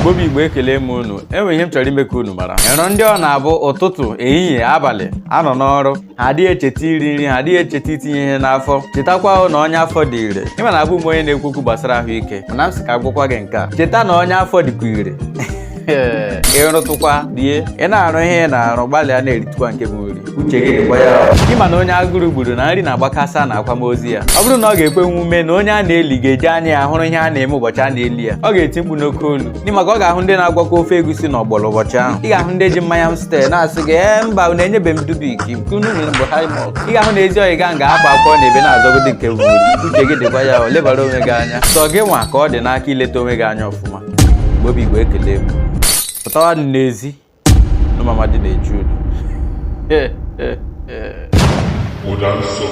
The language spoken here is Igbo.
Igbo bụ Igbo, ekele m unu. Enwere ihe m chọrọ ime ka unu mara. Ịrụ ndị ọ na-abụ ụtụtụ, ehihie, abalị anọ n'ọrụ, ha adịghị echeta iri nri, ha adịghị echeta itinye ihe n'afọ. Chetakwa na onye afọ dị ire. Ịma na abụ m onye na-ekwu okwu gbasara ahụike, mana m sị ka agwakwa gị nke a: cheta na onye afọ dịkwa ire. Ịrụtụkwa rie, ị na-arụ ihe ị na-arụ, gbalịa na-eritụkwa nke bụ nri. Uche gị dịkwa ya. Ịma na onye agụrụ gburu na nri na-agbakasa na akwamozu ya. Ọ bụrụ na ọ ga-ekwe omume na onye a na-eli ga-eji anya ya hụrụ ihe a na-eme ụbọchị a na-eli ya, ọ ga-eti mkpu n'oke olu n'ihi maka ọ ga-ahụ ndị na-agwakọ ofe egusi na ọgbọlọ ụbọchị ahụ. Ị ga-ahụ ndị ji mmanya Amstel na-asị gị, "Ee, mba, unu enyebe m Dubik nke unu nyere bụ Highmalt." Ị ga-ahụ na ezi oyi ga ga-ahapụ akwụkwọ na ebe na-azọgodi nke bụ nri. Uche gị dịkwa ya. O lebara onwe gị anya. Sọ gị nwa ka ọ dị n'aka ileta onwe gị anya ọfụma. Igbo bụ Igbo, ekele m. Pụtawa n'ezi nụ, mama dị na-eju unu. Ụda nsọ.